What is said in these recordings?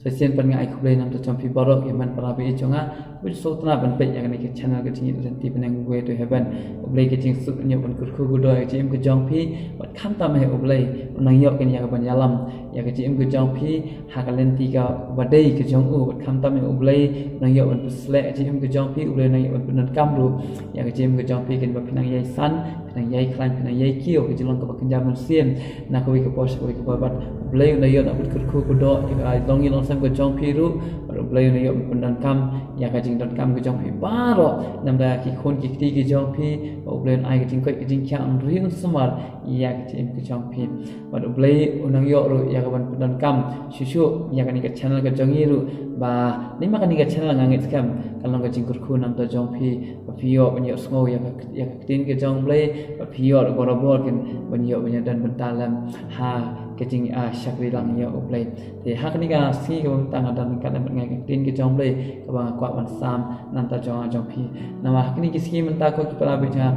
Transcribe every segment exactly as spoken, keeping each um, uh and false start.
Shisien pat nga ai khublei na bynta jong phi baroh ki hynmen para baieit jong nga. Bad sngewtynnat ban peit ïa kane ka channel ka jingïaid lynti bneng Way to Heaven. U Blei ka jingsuk un ïoh ban kyrkhu kyrdoh ïa ka jingim ka jong phi. Bad khamtam eh U Blei un nang ïoh ïa ka ban ïalam ïa ka jingim ka jong phi ha ka lynti kaba dei ka jong u. Bad khamtam eh U Blei un nang ïoh ban pynsleh ïa ka jingim ka jong phi. U Blei un nang ïoh ban pyndonkam ruh ïa ka jingim ka jong phi, kin ba phin nang ïai san, phin nang ïai khlaiñ, phin nang ïai kiew ha ka jinglong kaba kynja mynsiem. Na kawei ka por sha kawei ka por, bad U Blei un da ïoh na bad kyrkhu kyrdoh ïa ka long ïing long sem ka jong phi ruh. Bad U Blei un da ïoh ban pyndonkam ïa ka jingdonkam ka jong phi baroh, namar ki khun ki kti ki jong phi. Bad U Blei un ai ka jingkoit ka jingkhiah, un ri un sumar ïa ka jingim ka jong phi. Bad U Blei un nang ïoh ruh ïa ka ban pyndonkam shuh shuh ïa kane ka channel ka jong ngi ruh, ba namar kane ka channel nga ngeit skhem kan long ka jingkyrkhu na bynta jong phi. Ba phi ïoh ban ïohsngew ïa ka, ïa ka ktien ka jong U Blei, ba phi ïoh ruh barabor kin ban ïoh ban ïadon bynta lem ha ka jing, ah, shakri lang ïa U Blei. Te ha kane ka sngi kaba mynta nga don ryngkat lem bad nga ïa ka ktien ka jong U Blei kaba nga kwah ban sam na bynta jong, jong phi. Namar ha kine ki sngi mynta ko ki para bangeit,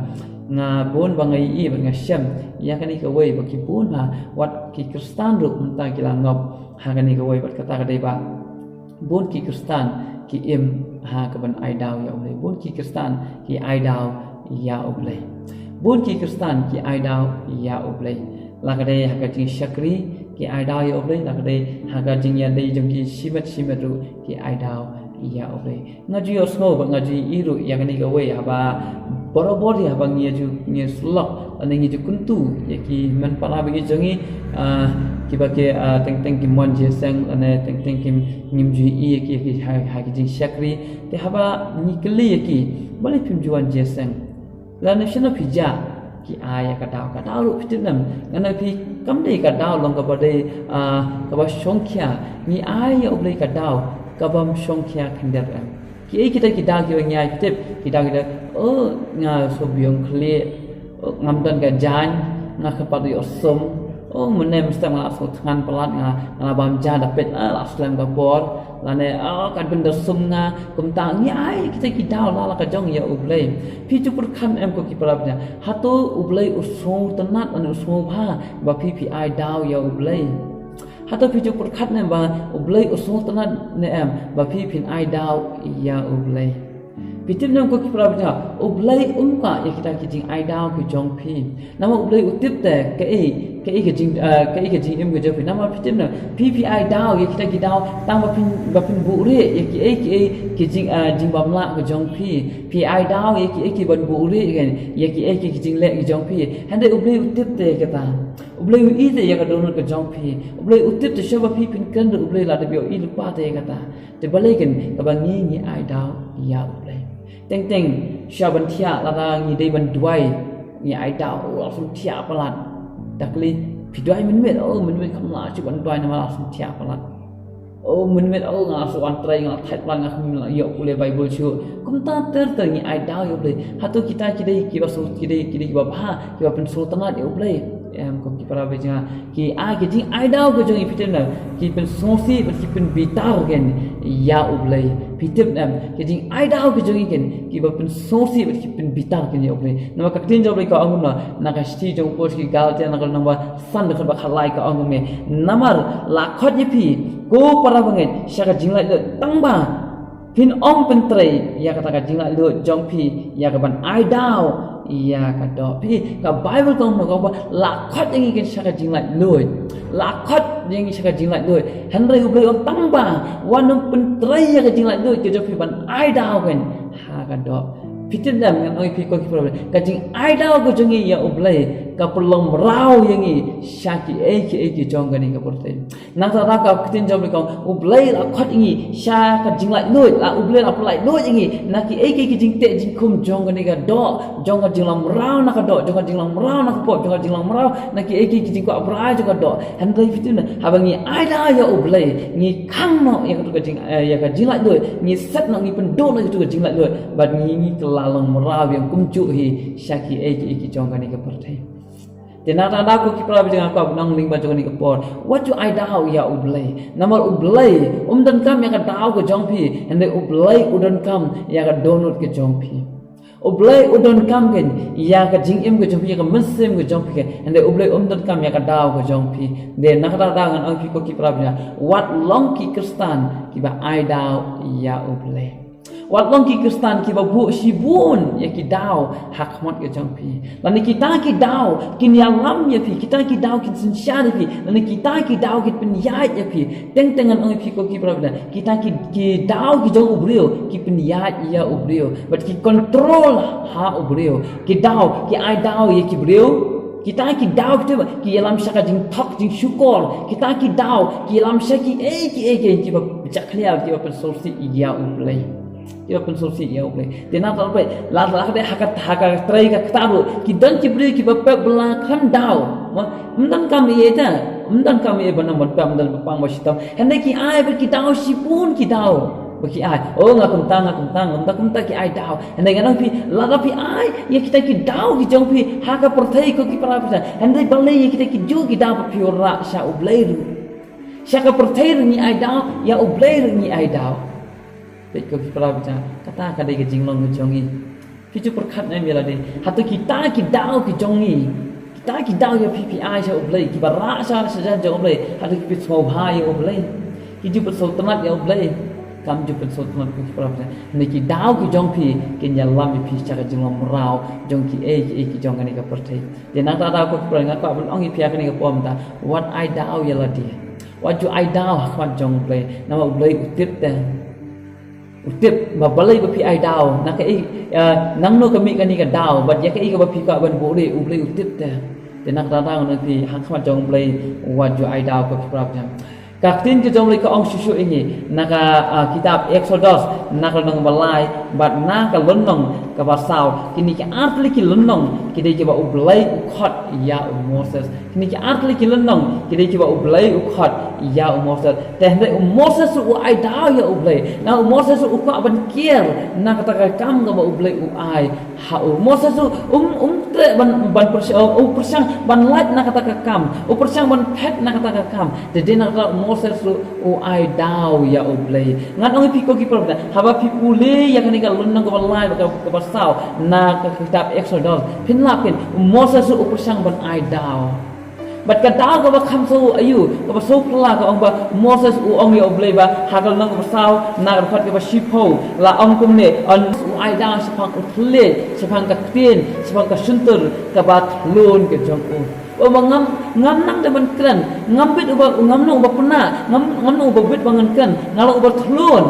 nga bun ba nga ïohi bad nga shem ïa kane kawei ba ki bun ha, wat ki Khristan ruh mynta ki la ngop ha kane kawei, bad kata ka dei ba bun ki Khristan ki im ha ka ban ai daw ïa U Blei. Bun ki Khristan ki ai daw ïa U Blei. Bun ki Khristan ki ai daw ïa U Blei. La ka dei ha ka jingshakri ki ai daw ïa U Blei, la ka dei ha ka jingïadei jong ki shimet shimet ruh ki ai daw ïa U Blei. Nga ju ïohsngew bad nga ju ïohi ruh ïa kane kawei haba barabor ïa haba ngi ju, ngi ju syllok lane ngi ju kyntu ïa ki hynmen para bangeit jong ngi, ah, kiba ki, ah, teng teng kim wan jingïaseng lane teng teng kim, ngim ju ïohi ïa ki, ïa ki ha, ha ki jingshakri. Te haba ngi kylli ïa ki, balei phim ju wan jingïaseng? Lane shano phi jah? Ki ai ïa ka daw, ka daw ruh phi tip ne em, ngan ong ïa phi kam dei ka daw long kaba dei, ah, kaba shongkhia. Ngi ai ïa U Blei ka daw kabym shongkhia khyndiat em. Kiei kita ki daw kiba ngi ai, phi tip, ki daw kita, oh, nga shu biang khlieh, oh, ngam don ka jaiñ, nga kyrpad ïoh sum, oh, mynne mynstep nga la shu thngan palat, nga, nga la bam ja da peit, ah, la slem ka por, lane, oh, ka dei ban da sum nga, kumta. Ngi ai kita ki daw la la ka jong ïa U Blei. Phi ju pyrkhat em ko ki para bangeit, hato U Blei u sngewtynnat lane u sngewbha ba phi, phi ai daw ïa U Blei? Hato phi ju pyrkhat ne em ba U Blei u sngewtynnat ne em ba phi, phin ai daw ïa U Blei? Phi tip ne em ko ki para bangeit, U Blei um kwah ïa kita ki jingai daw ki jong phi. Namar U Blei u tip te kaei, kaei ka jing, ah, kaei ka jingim ka jong phi. Namar phi tip ne em, phi, phi ai daw ïa kita ki daw tang ba phin, ba phin buhrieh ïa kiei kiei ki jing, ah, jingbymlah ka jong phi. Phi ai daw ïa kiei kiei ban buhrieh ïa kiei kiei ki jingleh ki jong phi. Hynrei U Blei u tip te kata. U Blei u ïohi te ïa ka dohnud ka jong phi. U Blei u tip te shuwa ba phi phin kren ruh U Blei la dep ïohi lypa te ïa kata. Te balei keiñ kaba ngi, ngi ai daw ïa U Blei? Teng teng shuwa ban thiah, lada ngi dei ban duwai, ngi ai daw, oh, la shu thiah palat. Da kylli, phi duwai mynmiet? Oh, mynmiet kam lah shuh ban duwai namar la shu thiah palat. Oh, mynmiet, oh, nga la shu wan trei, nga la thait palat, nga khlem ïoh pule Baibl shuh. Kumta ter ter ngi ai daw ïa U Blei. Hato kita ki dei kiba shu, ki dei, ki dei kiba bha, kiba pynsngewtynnat ïa U Blei? Em, ko ki para bangeit jong nga, ki ai, ki jingai daw ka jong ngi, phi tip ne em, ki pynsngewsih bad ki pynbitar keiñ ïa U Blei. Phi tip ne em, ki jingai daw ka jong ngi keiñ kiba pynsngewsih bad ki pynbitar keiñ ïa U Blei. Namar ka ktien jong U Blei ka ong kumno, na ka shithi jong u Paul sha ki Galatia, na ka lynnong ba san, dkhot ba khatlai, ka ong kumne: Namar la khot ïa phi, ko para bangeit, sha ka jinglaitluid, tang ba phin ym pyntrei ïa kata ka jinglaitluid jong phi ïa ka ban ai daw ïa ka doh. Phi, ka Baibl ka ong kumno, ka ong ba la khot ïa ngi keiñ sha ka jinglaitluid. La khot ïa ngi sha ka jinglaitluid. Hynrei U Blei u ong tang ba wat nym pyntrei ïa ka jinglaitluid ka jong phi ban ai daw keiñ ha ka doh. Phi tip ne em, ngan ong ïa phi ko ki para bangeit, ka jingai daw ka jong ngi ïa U Blei ka pynlong mraw ïa ngi sha kiei kiei ki jong kane ka pyrthei. Nangta ka ktien jong U Blei ka ong, U Blei la khot ïa ngi sha ka jinglaitluid, la, U Blei la pynlaitluid ïa ngi na kiei kiei ki jingteh jingkhum jong kane ka doh, jong ka jinglong mraw na ka doh, jong ka jinglong mraw na ka pop, jong ka jinglong mraw na kiei kiei ki jingkwah brai jong ka doh. Hynrei phi tip ne em, haba ngi ai daw ïa U Blei, ngi khang noh ïa katu ka jing, eh, ïa ka jinglaitluid, ngi set noh, ngi pynduh noh ïa katu ka jinglaitluid, bad ngi, ngi kylla long mraw ïa ngi kumjuh hi sha kiei kiei ki jong kane ka pyrthei. Te nangta ko ki para bangeit jong nga, ka ban ong lyngba jong kane ka por, wat ju ai daw ïa U Blei. Namar U Blei um donkam ïa ka daw ka jong phi, hynrei U Blei u donkam ïa ka dohnud ka jong phi. U Blei u donkam kein ïa ka jingim ka jong phi, ïa ka mynsiem ka jong phi kein. Hynrei U Blei um donkam ïa ka daw ka jong phi. Te na kata ka daw ngan ong ïa phi ko ki para bangeit, wat long ki Khristan kiba ai daw ïa U Blei. Wat long ki Khristan kiba buh shibun ïa ki daw ha khmat ka jong phi. Lane kita ki daw kin ïalam ïa phi, kita ki daw kin synshar ïa phi, lane kita ki daw kin pynïaid ïa phi. Teng teng ngan ong ïa phi ko ki para bangeit, kita ki, ki daw ki jong u briew ki pynïaid ïa u briew bad ki control ha u briew. Ki daw ki ai daw ïa ki briew. Kita ki daw kita ki ïalam sha ka jingthok jingshukor. Kita ki daw ki ïalam sha ki ei ki ei ki kiba jakhlia kiba pynsngewsih ïa u Blei. Kiba pynsngewsih ïa u Blei. Te na kata ka daw lada ka dei ha ka, ha ka trei ka ktah ruh ki don ki briew kiba pep ba la khlem daw. Ym donkam ïa ita, ym donkam ïa ba nang ban pep, ym don ba pang ba shitom. Hynrei ki ai bad ki daw shibun ki daw ba ki ai. Oh, nga kumta, nga kumta, nga kumta, kumta ki ai daw. Hynrei ngan ong phi, lada phi ai ïa kita ki daw ki jong phi ha ka pyrthei ko ki para bangeit, hynrei balei ïa kita ki ju ki daw ba phi rah sha u Blei ruh? Sha ka pyrthei ruh ngi ai daw, ïa u Blei ruh ngi ai daw. Peit ko ki para bangeit, kata ka dei ka jinglong ka jong ngi. Phi ju pyrkhat ne em ïa lade, hato kita ki daw ki jong ngi, kita ki daw ïa phi phi ai sha u Blei, kiba rah sha, sha jan jong u Blei, hato ki pynsngewbha ïa u Blei? Ki ju pynsngewtynnat ïa u Blei? Kam ju pynsngewtynnat ko ki para bangeit. Ne ki daw ki jong phi kin ïalam ïa phi sha ka jinglong mraw jong ki ei ki ei ki jong kane ka pyrthei. Te na kata ka daw ko ki para bangeit, nga kwah ban ong ïa phi ha kane ka por mynta, wat ai daw ïa lade. Wat ju ai daw ha khmat jong u Blei. Namar u Blei u tip te. U tip ba balei ba phi ai daw, na kaei, eh, nangno ka mih kane ka daw, bad ïa kaei kaba phi kwah ban buhrieh, u Blei u tip te. Te na kata ka daw ngan ong ïa phi ha khmat jong u Blei, wat ju ai daw ko ki para bangeit. Ka ktien ka jong u Blei ka ong shuh shuh ïa ngi na ka, ah, kitab Exodus, na ka lynnong ba lai bad na ka lynnong kaba saw. Kine ki artylli ki lynnong ki dei kiba u Blei u khot ïa u Moses. Kine ki artylli ki lynnong ki dei kiba u Blei u khot ïa u Moses. Te hynrei u Moses ruh u ai daw ïa u Blei. Na u Moses ruh u kwah ban kiar na kata ka kam kaba u Blei u ai ha u. Moses ruh um, um treh ban, ban pyrshang, u pyrshang ban lait na kata ka kam. U pyrshang ban phet na kata ka kam. Te dei na kata u Moses ruh u ai daw ïa u Blei. Ngan ong ïa phi ko ki para bangeit, haba phi pule ïa kane ka lynnong kaba lai bad ka, kaba saw na ka kitab Exodus, phin lap kein u Moses ruh u pyrshang ban ai daw. Bad ka daw kaba kham shuh aïu, kaba shuh phylla ka ong ba Moses u ong ïa u Blei ba ha ka lynnong kaba saw na ka dkhot kaba shiphew la ong kumne, un u ai daw shaphang u thylliej, shaphang ka ktien, shaphang ka shyntur kaba thlun ka jong u. Ba ngam, ngam nang da ban kren, ngam bit uba, ngam nang uba pynah, ngam, ngam nang uba bit ba ngan kren, nga long uba thlun.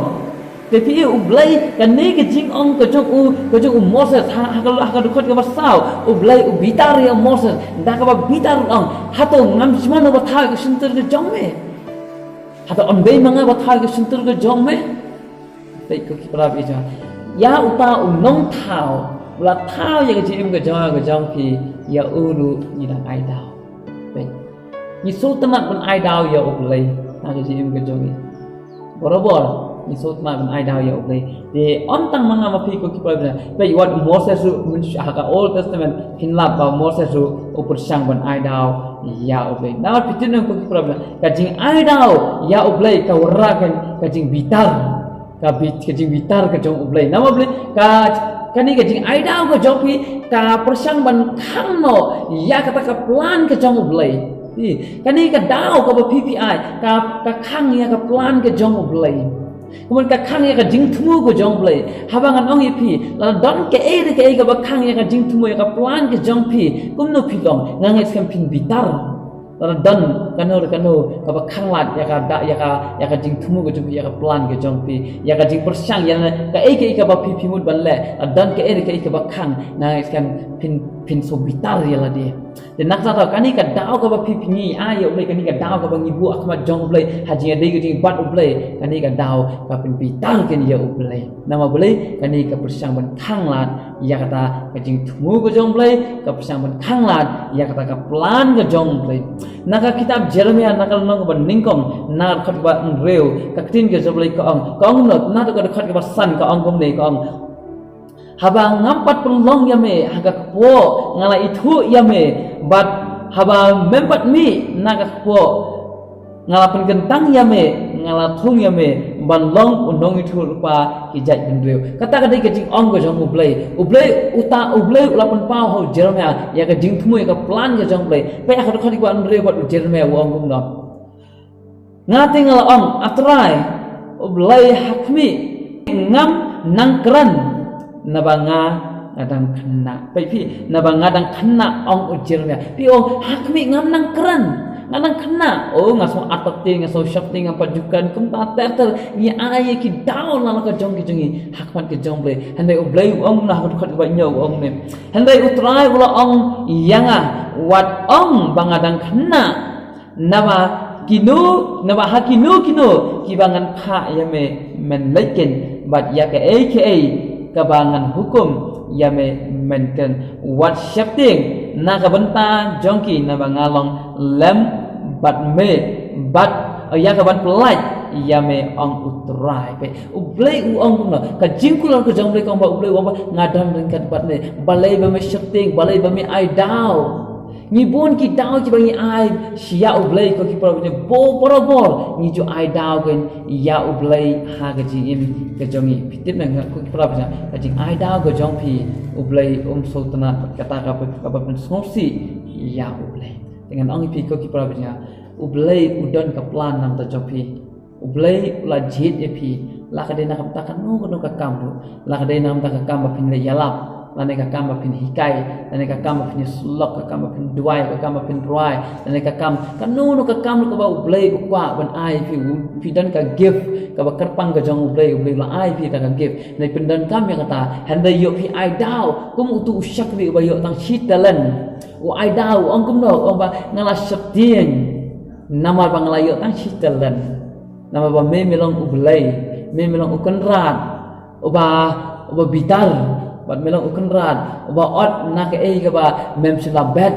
Te phi i u Blei, kane ka jingong ka jong u, ka jong u Moses, ha, ha ka, ha ka dkhot kaba saw, u Blei u bitar ïa u Moses, da kaba bitar u ong, hato ngam shym wan uba thaw ïa ka shyntur ka jong me? Hato ym dei ma nga ba thaw ïa ka shyntur ka jong me? Peit ko ki para bangeit, ïa uta u nongthaw, u la thaw ïa ka jingim ka jong, ka jong phi, ïa u ruh ngi dang ai daw. Peit. Ngi sngewtynnat ban ai daw ïa u Blei ha ka jingim ka jong ngi. Barabor ngi sngewtynnat ban ai daw ïa u Blei. Te ym tang ma nga ma phi ko ki para bangeit. Peit wat u Moses ruh mynshwa ha ka Old Testament phin lap ba u Moses ruh u pyrshang ban ai daw ïa u Blei. Namar phi tip ne em ko ki para bangeit, ka jingai daw ïa u Blei ka wanrah ka jingbitar. Ka bi, ka jingbitar ka jong u Blei. Namar u Blei ka, kane ka jingai daw ka jong phi ka pyrshang ban khang noh ïa kata ka plan ka jong u Blei. Phi, kane ka daw kaba phi phi ai ka, ka khang ïa ka plan ka jong u Blei. Kumne ka khang ïa ka jingthmu ka jong u Blei. Haba ngan ong ïa phi, lada don kaei re kaei kaba khang ïa ka jingthmu ïa ka plan ka jong phi, kumno phi long? Nga ngeit skhem phin bitar. Lada don kano re kano kaba khang lad ïa ka da, ïa ka, ïa ka jingthmu ka jong phi, ïa ka plan ka jong phi, ïa ka jingpyrshang, ïa kaei kaei kaba phi phi mut ban leh. Lada don kaei re kaei kaba khang, nga ngeit skhem phin, phin sngewbitar ïa lade. Te na kata ka daw, kane ka daw kaba phi phi ngi ai ïa u Blei, kane ka daw kaba ngi buh ha khmat jong u Blei ha jingïadei ka jingbat u Blei, kane ka daw ka pynbitar kein ïa u Blei. Namar balei? Kane ka pyrshang ban khang lad ïa kata ka jingthmu ka jong u Blei, ka pyrshang ban khang lad ïa kata ka plan ka jong u Blei. Na ka kitab Jeremiah na ka lynnong kaba nyngkong, na ka dkhot kaba hynriew, ka ktien ka jong u Blei ka ong, ka ong kumno, na ka dkhot kaba san ka ong kumne, ka ong, haba ngam pat pynlong ïa me ha ka kpoh, nga la ithuh ïa me, bad haba mem pat mih na ka kpoh, nga la pynkyntang ïa me, Nga la thung ïa me ban long u nongïathuhlypa ki jaitbynriew. Kata ka dei ka jingong ka jong U Blei. U Blei uta, U Blei u la pynpaw ha u Jeremiah ïa ka jingthmu, ïa ka plan ka jong U Blei. Peit ha ka dkhot kaba hynriew bad u Jeremiah u ong kumno. Nga te nga la ong, A Trai, U Blei, ha khmih, ngam nang kren, naba nga, nga dang khynnah. Peit phi, naba nga dang khynnah, ong u Jeremiah. Phi ong, ha khmih ngam nang kren, nga dang khynnah. Oh, nga sngew artatien, nga sngew sheptieng, ngam pat ju kren, kumta ter ter. Ngi ai ïa ki daw na la ka jong ki jong ngi ha khmat ka jong U Blei. Hynrei U Blei u ong na ha ka dkhot kaba hynñiew u ong ne. Hynrei U Trai u la ong ïa nga, wat ong ba nga dang khynnah. Naba kino, naba ha kino kino kiba ngan phah ïa me men leit keiñ, bad ïa kaei kaei kaba ngan hukum ïa me men kren. Wat sheptieng na ka bynta jong ki, naba nga long lem bad me, bad ïa kaban pyllait ïa me, ong U Trai. Peit, U Blei u ong kumno, ka jingkular ka jong U Blei ka ong ba, U Blei u ong ba nga don ryngkat bad me. Balei ba me sheptieng, balei ba me ai daw? Ngi bun ki daw kiba ngi ai sha U Blei, ko ki para bangeit, bor, barabor ngi ju ai daw keiñ ïa U Blei ha ka jingim ka jong ngi. Phi tip ne em, ko ki para bangeit, ka jingai daw ka jong phi, U Blei um sngewtynnat, kata ka, kaba pynsngewsih ïa U Blei. Te ngan ong ïa phi, ko ki para bangeit, U Blei u don ka plan na ka bynta jong phi. U Blei u la jied ïa phi, la ka dei na ka bynta kano kano ka kam ruh, la ka dei na ka bynta ka kam ba phin leit ïalap, lane ka kam ba phin hikai, lane ka kam ba phin ïasyllok, ka kam ba phin duwai, ka kam ba phin rwai, lane ka kam, kano kano ka kam ruh kaba U Blei u kwah ban ai ïa phi, u, phi don ka gift kaba kyrpang ka jong U Blei, U Blei u la ai ïa phi kata ka gift. Lane phin donkam ïa kata, hynrei ïoh phi ai daw, kum utu u shakri uba ïoh tang shi talent. U ai daw, u ong kumno, u ong ba nga la sheptieng namar ba nga la ïoh tang shi talent. Namar ba me, me long U Blei, me, me long U Kynrad uba, uba bitar, bad me long U Kynrad uba ot na kaei kaba mem shym la bet.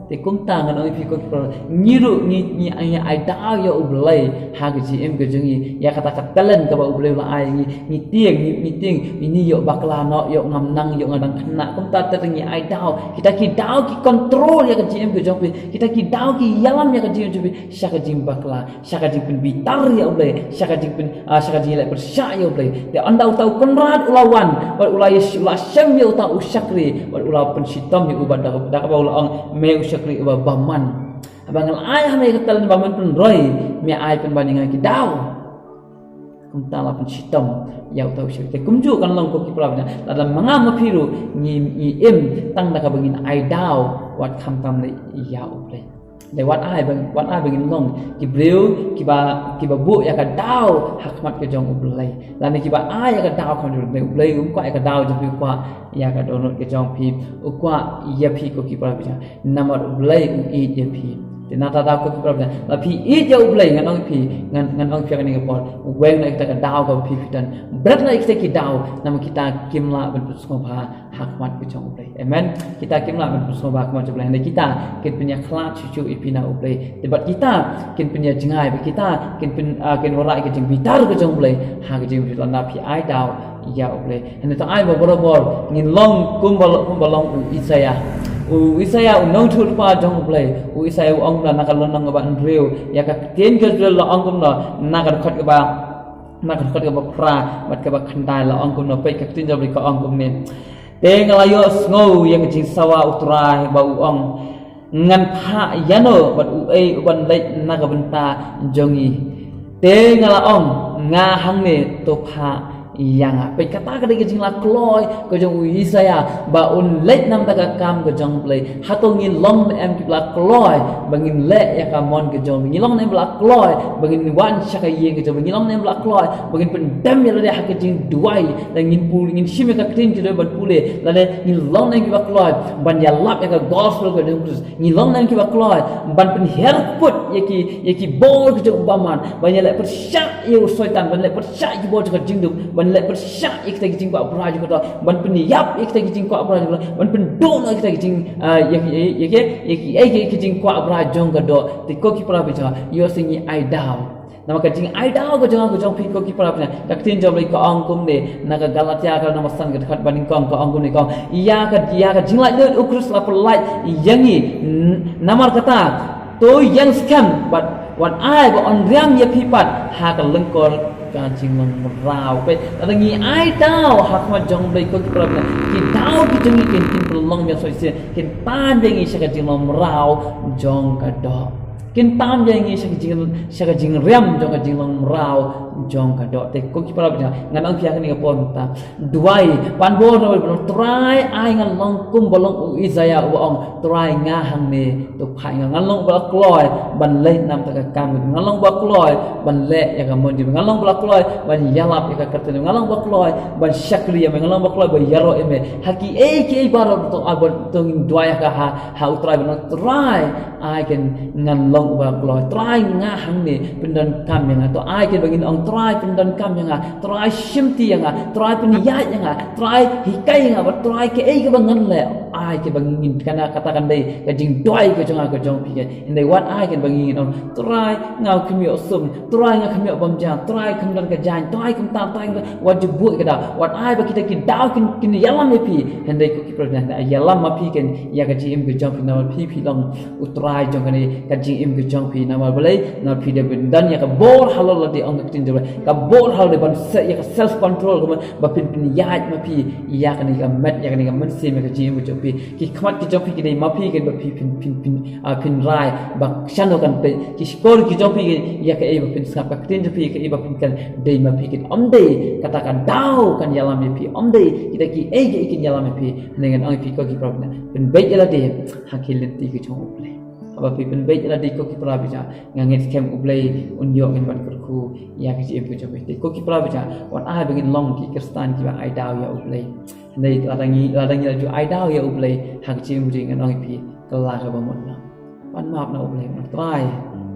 Te kumta ngan ong ïa phi, ko ki para, ngi ruh ngi, ngi, ngi ai daw ïa U Blei ha ka jingim ka jong ngi, ïa kata ka talent kaba U Blei u la ai ngi, ngi tieng, ngi, ngi tieng, ini ïoh bakla noh, ïoh ngam nang, ïoh nga dang khynnah. Kumta te ngi ai daw, kita ki daw ki control ïa ka jingim ka jong phi, kita ki daw ki ïalam ïa ka jingim jong phi sha ka jingbakla, sha ka jingpynbitar ïa U Blei, sha ka jingpyn, ah, sha ka jingïaleh pyrshah ïa U Blei. Te ynda uta U Kynrad u la wan, bad u la ïa, u la shem ïa uta u shakri, bad u la pynshitom ïa u, bad da, da kaba u la ong, me u shakri uba bymman. Haba nga la ai ha me ka talent ba men pynroi, me ai pynban ïa nga ki daw. Kumta la pynshitom ïa uta u shakri. Te kumjuh kan long, ko ki para bangeit, lada ma nga ma phi ruh ngi, ngi im tang da kaba ngin ai daw, wat khamtam leh ïa U Blei. Te wat ai ba, wat ai ba ngin long ki briew kiba, kiba buh ïa ka daw ha khmat ka jong U Blei, lane kiba ai ïa ka daw ha khmat U Blei. U Blei um kwah ïa ka daw jong phi, u kwah ïa ka dohnud ka jong phi, u kwah ïa phi, ko ki para bangeit. Namar U Blei u ïeit ïa phi. Te nangta da, ko ki para bangeit, lada phi ïeit ïa U Blei, ngan ong ïa phi, ngan, ngan ong ïa phi ha kane ka por, weng noh ïa kita ka daw kaba phi, phi don. Bret noh ïa kita ki daw, namar kita kim lah ban pynsngewbha ha khmat ka jong U Blei. Amen. Kita kim lah ban pynsngewbha ha khmat U Blei. Hynrei kita kin pynïakhlad shuh shuh ïa phi na U Blei. Te bad kita kin pynïajngai, bad kita kin pyn, ah, kin wanrah ïa ka jingbitar ka jong U Blei ha ka jingim jong phi lada phi ai daw ïa U Blei. Hynrei to ai ba barabor ngin long kumba, kumba long u Isaiah. U Isaiah u nongïathuhlypa jong U Blei. U Isaiah u ong kumno na ka lynnong kaba hynriew ïa ka ktien ka jong U Blei, la ong kumno na ka dkhot kaba, na ka dkhot kaba phra bad kaba khyndai, la ong kumno, peit ka ktien jong U Blei ka ong kumne. Te nga la ïohsngew ïa ka jingsawa U Trai ba u ong, ngan phah ïano bad uei uban leit na ka bynta jong ngi? Te nga la ong, nga hangne, to phah ïa nga. Peit, kata ka dei ka jingla kloi ka jong u Isaiah ba un leit na ka bynta ka kam ka jong U Blei. Hato ngi long ne em kiba la kloi ba ngin leh ïa ka mon ka jong U Blei? Ngi long ne em ba la kloi ba ngin wan sha ka ïing ka jong U Blei? Ngi long ne em ba la kloi ba ngin pyndem ïa lade ha ka jingduwai, lane ngin pule, ngin shim ïa ka ktien ka jong U Blei ban pule, lane ngi long ne em kiba kloi ban ïalap ïa ka gospel ka jong U Khrist? Ngi long ne em kiba kloi ban pynhiar put ïa ki, ïa ki bor ki jong u bymman, ban ïaleh pyrshah ïa u Soitan, ban leh pyrshah ïa ki bor jong ka jingdum, ban leh pyrshah ïa kita ki jingkwah brai jong ka doh, ban pynïap ïa kita ki jingkwah brai jong ka doh, ban pynduh noh ïa kita ki jing, ah, ïa ki, ïa ki, ïa ki, ïa ki, ïa ki jingkwah brai jong ka doh. Te ko ki para bangeit, ïohsngew, ngi ai daw. Namar ka jingai daw ka jong nga ka jong phi, ko ki para bangeit, ka ktien jong U Blei ka ong kumne na ka Galatia ka lynnong ba san ka dkhot ba nyngkong, ka ong kumne, ka ong, ïa ka, ïa ka jinglaitluid U Khrist la pyllait ïa ngi. N-, namar kata, to ïeng skhem bad Wat ai ba un riam ïa phi pat ha ka lyngkor ka jinglong mraw. Peit, lada ngi ai daw ha khmat jong U Blei, ko ki para bangeit, ki daw ki jong ngi kin, kin pynlong ïa soi sien, kin tan ïa ngi sha ka jinglong mraw jong ka doh. Kin tan ïa ngi sha ka jing, sha ka jingriam jong ka jinglong mraw jong ka doh. Te ko ki para bangeit, ngan ong phi ha kane ka por mynta, duwai, pan bor na U Blei, Trai, ai ngan long kum ba long u Isaiah uba ong, Trai, nga hangne, to phai nga. Ngan long uba la kloi ban leh namar ka kam, ngan long uba la kloi ban leh ïa ka mon jong me, ngan long uba la kloi ban ïalap ïa ka kyrteng, ngan long uba la kloi ban shakri ïa me, ngan long uba la kloi ban ïaroh ïa me ha kiei kiei baroh, to, ah, ban, to ngin duwai ha ka, ha, ha U Trai ban ong, Trai, ai kin ngan long uba la kloi. Trai, nga hangne, pyndonkam ïa nga. To ai kin ba ngin ong, Trai, pyndonkam ïa nga. Trai, shimti ïa nga. Trai, pynïaid ïa nga. Trai, hikai ïa nga. Bad Trai, kaei kaba ngan leh, ai kin ba ngin, kane kata kan dei ka jingduwai ka jong nga ka jong phi. Hynrei wat ai kin ba ngin ong, Trai, nga kham ïoh sum. Trai, nga kham ïoh bam ja. Trai, kham don ka jaiñ. Trai, kham tam. Trai, kham, wat ju buh ïa ka daw. Wat ai ba kita ki daw kin, kin ïalam ïa phi. Hynrei ko ki para bangeit, ïalam ma phi kin ïa ka jingim ka jong phi, namar phi, phi long u trai jong kane ka jingim ka jong phi. Namar balei? Namar phi dei ban don ïa ka bor halor lade, ong ka ktien jong U Blei, ka bor halor lade ban se ïa ka self control, kumba ba phin, phin ïaid ma phi ïa kane ka met, ïa kane ka mynsiem, ïa ka jingim ka jong phi. Ki khmat ki jong phi ki dei ma phi kin, ba phi phin, phin, phin, ah, phin rai ba shano kan peit. Ki shkor ki jong phi kin ïa kaei ba phin sngap, ka ktien jong phi kaei ba phin kren, dei ma phi kin. Ym dei kata ka daw kan ïalam ïa phi, ym dei kita kiei kiei kin ïalam ïa phi. Ngan ong ïa phi ko ki para bangeit, pynbeit ïa lade ha ki lynti ki jong U Blei. Haba phi pynbeit ïa lade ko ki para bangeit, nga ngeit skhem U Blei un ïoh ngin ban kyrkhu ïa ka jingim ka jong phi. Te ko ki para bangeit, wat ai ba ngin long ki Khristan kiba ai daw ïa U Blei. Hynrei lada ngi, lada ngi la ju ai daw ïa U Blei ha ka jingim ka jong ngi, ngan ong ïa phi, kylla kaba mut noh. Pan map na U Blei, Trai,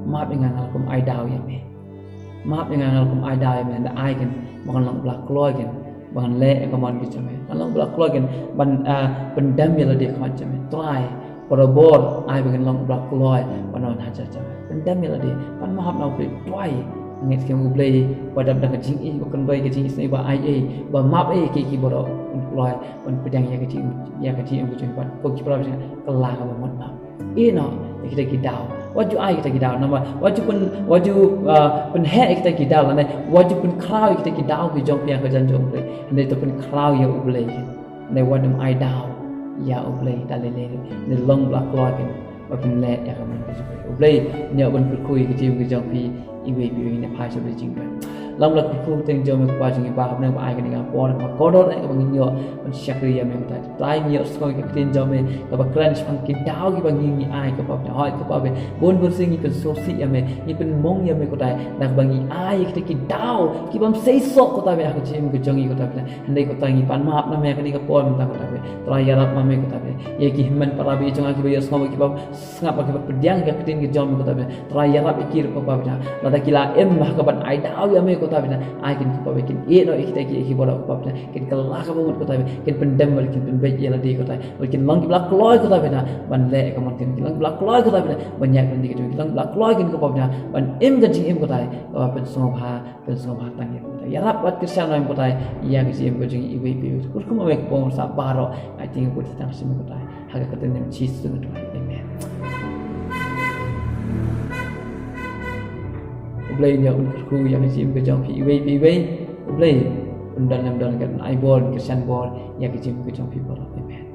map ïa nga, nga la kum ai daw ïa me. Map ïa nga, nga la kum ai daw ïa me, hynda ai kin ba ngan long ba la kloi kin ban leh ïa ka mon ka jong me. Ngan long ba la kloi kin ban, ah, pyndem ïa lade ha khmat jong me. Trai, barabor ai ba ngan long ba la kloi ban wan ha jaka jong me. Pyndem ïa lade, pan map na U Blei, duwai. Ngeit skhem U Blei ba dap da ka jingïeit, ba kynroi ka jingïeit, ba ai ei, ba map ei kiei kiei baroh, un kloi ban pdiang ïa ka jingim, ïa ka jingim ka jong me. Bad ko ki para bangeit, kylla kaba mut noh. Ïeh noh ïa kita ki daw. Wat ju ai kita ki daw namar wat ju pyn, wat ju, ah, pynheh ïa kita ki daw, lane wat ju pynkhraw ïa kita ki daw ki jong phi ha ka jan jong U Blei. Hynrei to pynkhraw ïa U Blei. Hynrei wat nym ai daw ïa U Blei da lei lei. Hynrei long ba la kloi kin, ba kin leh ïa ka mon ka jong U Blei. U Blei un ïoh ban kyrkhu ïa ka jingim ka jong phi. Iwei pa iwei, ngin ïa phai sha ba la jingkren. Long ba la kyrkhu ktien jong me, ko Pa jong ngi ba ha bneng, ba ai kane ka por kaba kordor eh kaba ngin ïoh ban shakri ïa me, ko Trai. Trai, ngi ïohsngew ïa ka ktien jong me kaba kren shaphang ki daw kiba ngi, ngi ai, ko Pa. Hooid ko Pa, bun bun sien ngi pynsngewsih ïa me, ngi pynmong ïa me, ko Trai, da kaba ngi ai ïa kita ki daw ki bym sei soh, ko Trai, ha ka jingim ka jong ngi, ko Trai. Hynrei ko Trai, ngi pan map na me ha kane ka por mynta, ko Trai. Trai, ïarap ma me, ko Trai, ïa ki hynmen para bangeit jong nga kiba ïohsngew, kiba sngap, kiba pdiang ïa ka ktien ka jong me, ko Trai. Trai, ïarap ïa ki ruh, ko Pa. Lada ki la im ha kaban ai daw ïa me, ko Trai, ai kin, ko Pa, kin ïeh noh ïa kita kiei kiei baroh, ko Pa. Kin kylla kaba mut, ko Trai, kin pyndem bad kin pynbeit ïa lade, ko Trai, bad kin long kiba la kloi, ko Trai, ban leh ïa ka mon, kin long kiba la kloi, ko Trai, ban ïaid lynti ka jong, kin long kiba la kloi, kin, ko Pa, ban im ka jingim, ko Trai, kaba pynsngewbha, pynsngewbha tang ïa me, ko Trai. Ïarap bad kyrshan ma me, ko Trai, ïa ka jingim ka jong ngi iwei pa iwei. Kyrkhu ma me ka pom sa baroh, ai tieng, ko Trai, tang sim, ko Trai, ha ka kyrteng Jisu, ko Trai. Amen. U Blei un ïoh ban kyrkhu ïa ka jingim ka jong phi iwei pa iwei. U Blei un don, un don ka, un ai bor, kyrshan bor ïa ka jingim ka jong phi baroh. Amen.